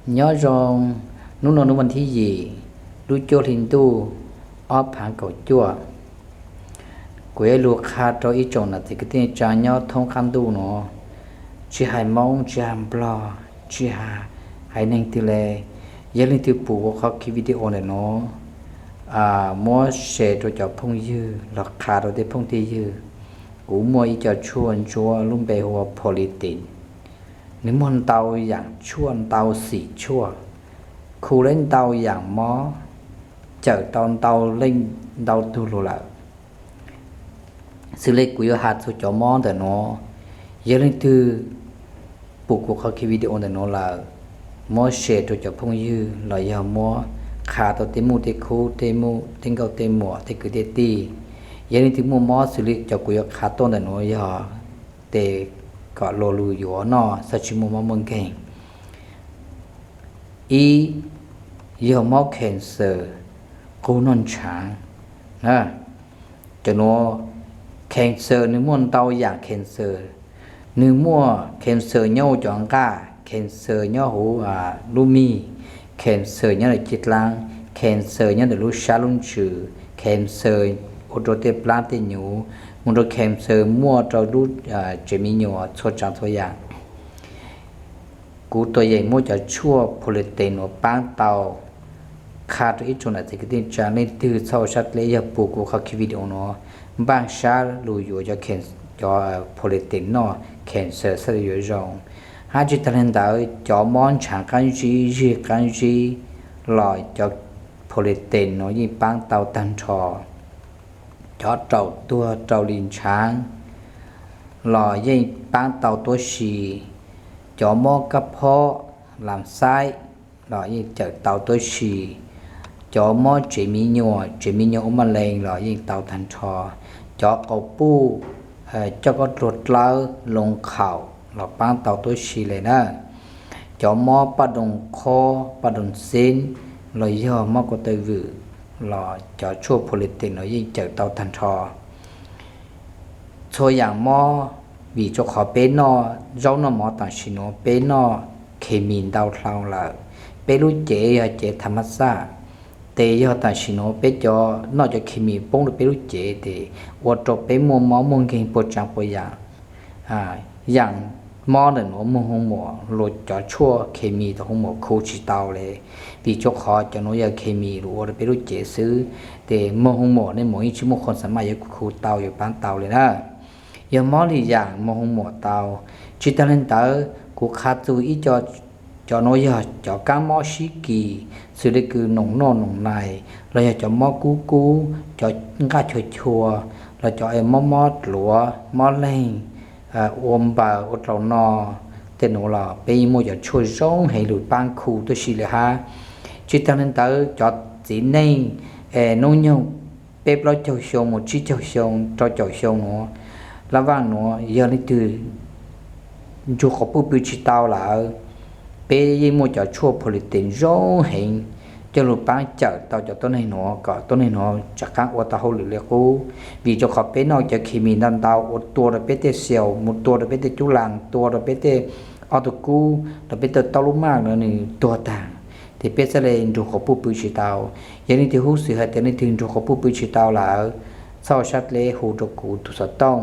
Nyob zoo, hnub no hnub vas thib yim, lub cuaj hli ntuj, ob phav kaum cuaj. Kuv yuav lug qha rau ib tsoom nam txiv kwv tij neej tsaa nyob thoob qaab ntuj nuav, tsi has Moob, tsi has Nplog, tsi has haiv neeg twg le, yog leej twg pum kuv qhov ki video ntawm nuav, muab share rau cov phooj ywg los qha rau tej phooj tej ywg. Kuv muaj ib co tshuaj ntsuab lub npe hu ua Politin. Nws muaj ntau yaam tshuaj, ntau xim tshuaj, khu le ntau yaam mob, cawm tau ntau leej ntau tug lug lawm. Xws le kuv yuav has txug cov mob ntawm nuav, yog leej twg pum kuv qhov ki video ntawm nuav lawm, muab share rau cov phooj ywg los yog muab qha tau tej muj tej khub, tej muj tej nkauj tej muam, tej kwv tej tij. Yog leej twg muaj mob xws le cov kuv yuav qha tuaj ntawm nuav yog tes kom luag lug yuav noj, xav tsi muaj mob muaj nkeeg. Ib, yog mob cancer, qug noj ntshaav. Cov nuav, cancer nws muaj ntau yaam cancer. Nws muaj cancer nyob huv cov nqaj, cancer nyob huv lub mig, cancer nyob ntawm ceg dlaab, cancer nyob ntawm lub sab lub ntsws, cancer ua rau tej plaab tej nyuv, mus rau cancer muaj rau lub tsev me nyuam, txhua tsaav txhua yaam. Kuv tuam yeem muab cov tshuaj Politin nuav paab tau qha rau ib tsoom nam txiv kwv tij neej tsaa, leej twg txhob ua sab dleb, yog pum kuv qhov ki video nuav, npaaj sab lug yuav cov, cov Politin noj, cancer xav le yuav zoo. Hab tsi taag le ntawd, cov mob ntshaav qaab zib, zig qaab zib, los cov Politin nuav yeej paab tau taag nrho. Cov raum tuag raug li ntshaav los yeej paab tau tuab si. Cov mob kab phob, lam xaib los yeej cawm tau tuab si. Cov mob tsev me nyuam, tsev me nyuam ua maj lees los yeej tau taag nrho. Cov quas puj coj koj dluag dlawb, loo khaum los paab tau tuab si le na. Cov mob paj doo qhob, paj doo xeeb, los yog mob ko taw vwm, los cov tshuaj Politin nuav yeej cawm tau taag nrho. Txhua yaam mob, vim rua qhov peb noj zaub noj mov taam sim nuav peb noj khes mis ntau dlhau lawm. Peb lub cev yog cev tha mab xaj, tes yog taam sim nuav peb cov noj cov khes mis poob rua peb lub cev tes ua rua peb muaj mob muaj nkeeg puas tsaav puas yaam. Yaam mob ntawm nuav moog hu muam, luas cov tshuaj khes mis tau hu muam khu tsi tau le, vim rua qhov cov nuav yog khes mis lug ua rua peb lub cev xwb, tes moog hu muam nej mus yeej tsi muaj qhua xav maj yuav khu tau yuav paab tau le na. Yog mob li yaam moog hu muam tau. Tsi taag le ntawd kuv qha txug ib co, cov nuav yog cov kaab mob sib kis, xws le kws noom noj noom nais, los yog cov mob kub kub, cov nqaj chua chua, los cov mob mob dluav, mob leeg, ua npaws ua dlaus no, tej nuav los peb yeej muaj cov tshuaj zoo heev lug paab khu tuab si le hab. Tsi taag le ntawd cov txiv neej, hnub nyoog peb plaub caug xyoo mus tsib caug xyoo rau caum xyoo nuav, lab vaaj nuav yog leej twg nrug quas puj pw tsi tau lawm, peb yeej muaj cov tshuaj Politin zoo heev coj lug paab cawm tau cov tuab neeg nuav kom tuab neeg nuav rov qaab ua tau hauj lwm le qub. Vim rua qhov peb noj cov khes mis ntau ntau ua tua rau peb tej xaus, mus tua rau peb tej cub laas, tua rau peb tej ob tug kub, rau peb tej taub lub maj no nws tuag taag, tes peb txhaj le nrug quas puj pw tsi tau. Yog leej twg hub xwm has tas leej twg nrug quas puj pw tsi tau lawm, txhob sab dleb hu rua kuv tug xov tooj,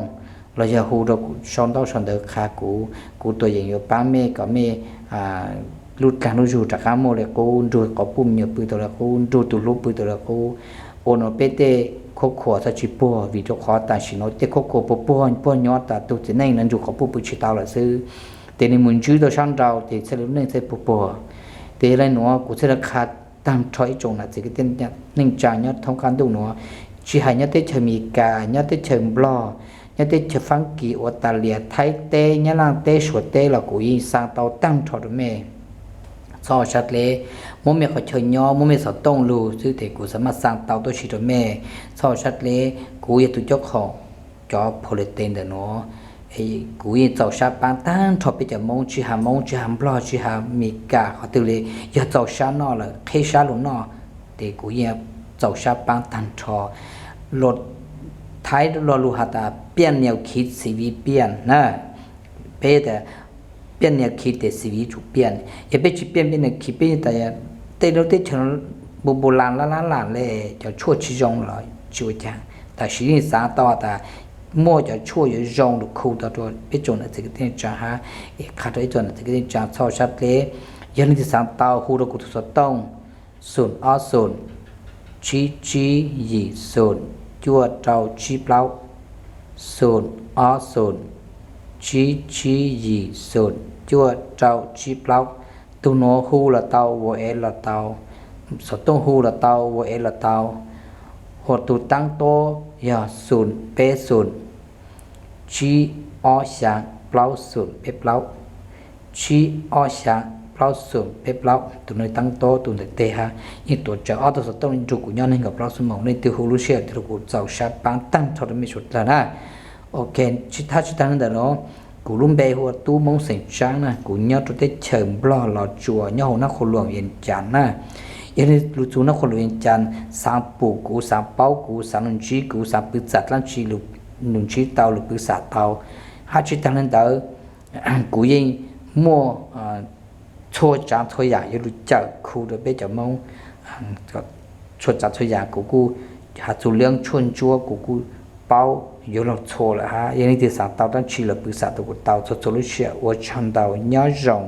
los yog hu rua kuv sau ntaub sau ntawv qha kuv, kuv tuam yeem yuav paab mej kom mej lub dlaag lub zug rov qaab muaj le qub, nrug quas puj me nyuam pw tau le qub, nrug tug hlub pw tau le qub, ua nuav peb tej khuab khuas txhaj tsi puag, vim rua qhov taam sim nuav tej khuab khuas puag puag, puag nyob tas tug txiv neej nuav nrug quas puj pw tsi tau lawm xwb, tes nwg mus ntsib tau sab nrau tes txhaj le lub neej txhaj puag puag. Tes yog le nuav kuv txhaj le qha taag nrho ib tsoom nam txiv kwv tij neej tsaa nyob thoob qaab ntuj nuav, tsi has nyob teb chaws Amelikas, nyob teb chaws Nplog, nyob teb chaws Faabkis, Australia, Thaib teb, Nyab Laaj teb, Suav teb los kuv yeej xaa tau taag nrho rua mej. Txhob sab dleb, muab mej qhov chaw nyob, muab mej xov tooj lug xwb tes kuv xaav maj xaa tau tuab si rua mej. Txhob sab dleb, kuv yog tug caub qhoom cov Politin ntawm nuav, kuv yeej txaus sab paab taag nrho peb cov Moob, tsi has Moob, tsi has Nplog, tsi has Amelikas, qhov twg le, yog txaus sab noj lawm, qheb sab lug noj, tes kuv yeej txaus sab paab taag nrho. Luag Thaib lo lug has tas 变有其词为变 na. Peb tas Peb niam khi tes xis yuav tsum piaj. Yog peb tsis piaj peb niam khi peb tas tej lub teb chaws npu npu las lab lab las le, cov tshuaj tsis zoo los tsis ua cas. Tam sim no xav tau tas muaj cov tshuaj yuav zoo lug khu tau rua peb tsoom nam txiv kwv tij neej tsaa hab, es qha rua ib tsoom nam txiv kwv tij neej tsaa txhob sab dleb. Yog leej twg xav tau hu rua kuv tug xov tooj xoom ob xoom tsib tsib yim xoom cuaj rau tsib plaub, xoom ob xoom tsib tsib yim xoom cuaj rau tsib plaub. Tug nuav hu los tau, WhatsApp los tau, xov tooj hu los tau, WhatsApp los tau, hos tug taab tob yog xoom peb xoom tsib ob xyaa plaub xoom peb plaub, tsib ob xyaa plaub xoom peb plaub. Tug nuav taab tob tug ntawm teg hab, yeej tuav tsawv ob tug xov tooj nrug kuv nyob neeg nkaum plaub xuab moos. Leej twg hu lub sij hawm twg rua kuv txaus sab paab taag nrho rua mej suav dlawg na. Ok, tsis, hab tsis taag le ntawd nuav, kuv lub npe hu ua Tub Moob xeem Tsaab na, kuv nyob rua teb chaws Nplog Los Tsuas, nyob huv Nab Qhua Luam Vias Cas na. Yog leej twg txug Nab Qhua Luam Vias Cas xaav pum kuv, xaav paub kuv, xaav lug ntsib kuv, xaav pw txam dlaab tsi lug ntsib tau, lug pw xam tau. Hab tsis taag le ntawd, kuv yeej muaj txhua tsaav txhua yaam yuav lug cawm khu rua peb cov Moob. Txhua tsaav txhua yaam kuv kuj, has txug leej tshuaj ntsuab kuv kuj paub yuav luag txhua lawm hab. Yog leej twg xaav tau dlaab tsi los pw xam tau kuv tau txhua txhua lub sij hawm. Ua tsaug ntau, nyob zoo.